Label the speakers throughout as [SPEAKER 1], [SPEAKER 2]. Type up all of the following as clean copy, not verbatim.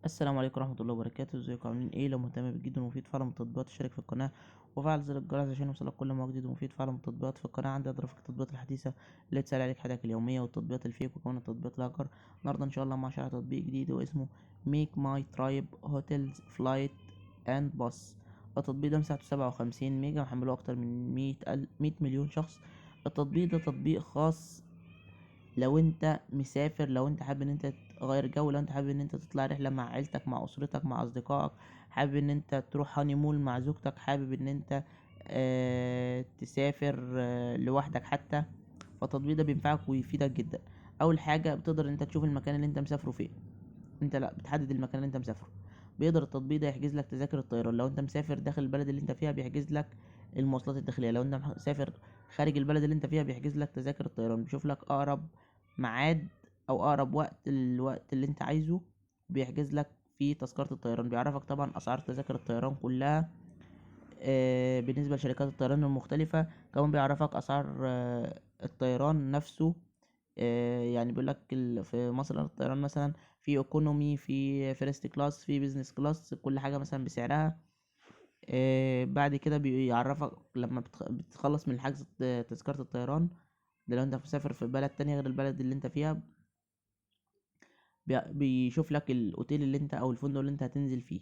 [SPEAKER 1] السلام عليكم ورحمة الله وبركاته. ازيكم عاملين ايه؟ لو مهتم بالجديد ومفيد فعلا من التطبيقات اشترك في القناة وفعل زر الجرس عشان يوصلك كل ما هو جديد ومفيد فعلا من التطبيقات. في القناة عندي اضرب التطبيقات الحديثة اللي تسهل عليك حياتك اليومية والتطبيقات ال fake وكمان التطبيقات الهاكر. النهاردة ان شاء الله مع شرح تطبيق جديد واسمه Make My Trip Hotels Flight and Bus. التطبيق ده مساحته 57 ميجا، محمله اكتر من 100 مليون شخص. التطبيق ده تطبيق خاص لو انت مسافر، لو انت حابب ان انت تغير جو، لو انت حابب ان انت تطلع رحلة مع عيلتك مع اسرتك مع اصدقائك، حابب ان انت تروح honeymoon مع زوجتك، حابب ان انت تسافر لوحدك حتى. فالتطبيق ده بينفعك ويفيدك جدا. اول حاجة بتقدر ان انت تشوف المكان اللي انت مسافره فين، انت لا بتحدد المكان اللي انت مسافره. بيقدر التطبيق ده يحجز لك تذاكر الطيران. لو انت مسافر داخل البلد اللي انت فيها بيحجز لك المواصلات الداخلية، لو انت مسافر خارج البلد اللي انت فيها بيحجز لك تذاكر الطيران. بيشوف لك اقرب ميعاد او اقرب وقت الوقت اللي انت عايزه بيحجز لك فيه تذكرة الطيران. بيعرفك طبعا اسعار تذاكر الطيران كلها، بالنسبة لشركات الطيران المختلفة. كمان بيعرفك اسعار الطيران نفسه، يعني بيقول لك في مصر الطيران مثلا في economy، في first class، في business class، كل حاجة مثلا بسعرها. بعد كده بيعرفك لما بتخلص من حجز تذكرة الطيران ده، لو انت مسافر في بلد تانية غير البلد اللي انت فيها، بيشوف لك الاوتيل اللي انت او الفندق اللي انت هتنزل فيه،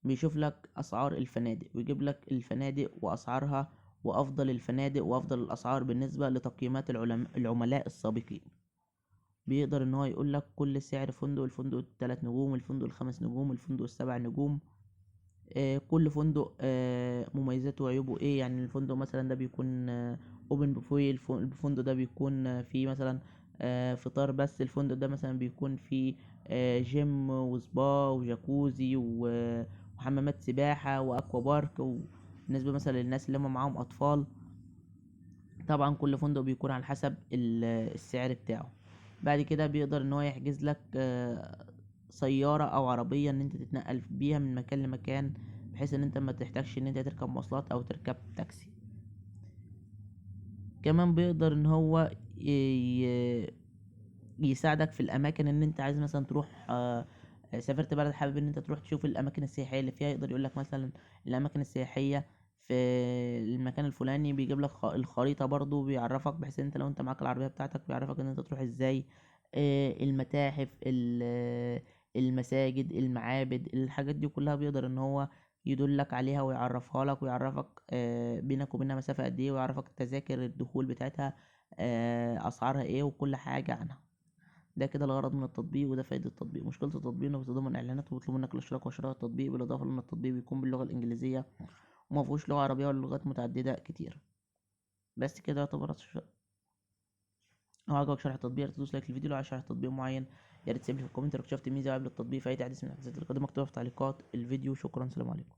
[SPEAKER 1] بيشوف لك اسعار الفنادق ويجيب لك الفنادق واسعارها وافضل الفنادق وافضل الاسعار بالنسبة لتقييمات العملاء السابقين. بيقدر ان هو يقول لك كل سعر فندق، الفندق التلات نجوم، الفندق الخمس نجوم، الفندق السبع نجوم، كل فندق، مميزاته وعيوبه ايه. يعني الفندق مثلا ده بيكون open buffet، الفندق ده بيكون فيه مثلا، فطار بس، الفندق ده مثلا بيكون فيه، جيم وسبا وجاكوزي وحمامات سباحة و aqua park. وبالنسبة مثلا للناس اللي هم معاهم اطفال، طبعا كل فندق بيكون على حسب السعر بتاعه. بعد كده بيقدر ان هو يحجز لك، سيارة او عربية ان انت تتنقل بيها من مكان لمكان، بحيث ان انت ما تحتاجش ان انت تركب مواصلات او تركب تاكسي. كمان بيقدر ان هو يساعدك في الاماكن ان انت عايز مثلا تروح، سافرت بلد حابب ان انت تروح تشوف الاماكن السياحية اللي فيها، يقدر يقولك مثلا الاماكن السياحية في المكان الفلاني. بيجيب لك الخريطة برضو، بيعرفك بحيث ان انت لو انت معاك العربية بتاعتك بيعرفك ان انت تروح ازاي، المتاحف، المساجد، المعابد، الحاجات دي كلها بيقدر ان هو يدلك عليها ويعرفها لك، ويعرفك، بينك وبينها مسافة قد ايه، ويعرفك تذاكر الدخول بتاعتها، اسعارها ايه، وكل حاجة عنها. ده كده الغرض من التطبيق، وده فايدة التطبيق. مشكلة التطبيق انه بيتضمن اعلانات وبيطلب منك الاشتراك وشراء التطبيق، بالاضافة لان التطبيق بيكون باللغة الانجليزية وما فيهوش لغة عربية ولا لغات متعددة كتير. بس كده يعتبر لو عجبك شرح التطبيق تدوس like للفيديو، لو عايز شرح تطبيق معين يا ريت تسيب لي في ال comment لو اكتشفت ميزة قبل التطبيق في اي تحديث من التحديثات القادمة اكتبها في تعليقات الفيديو. شكرا، سلام عليكم.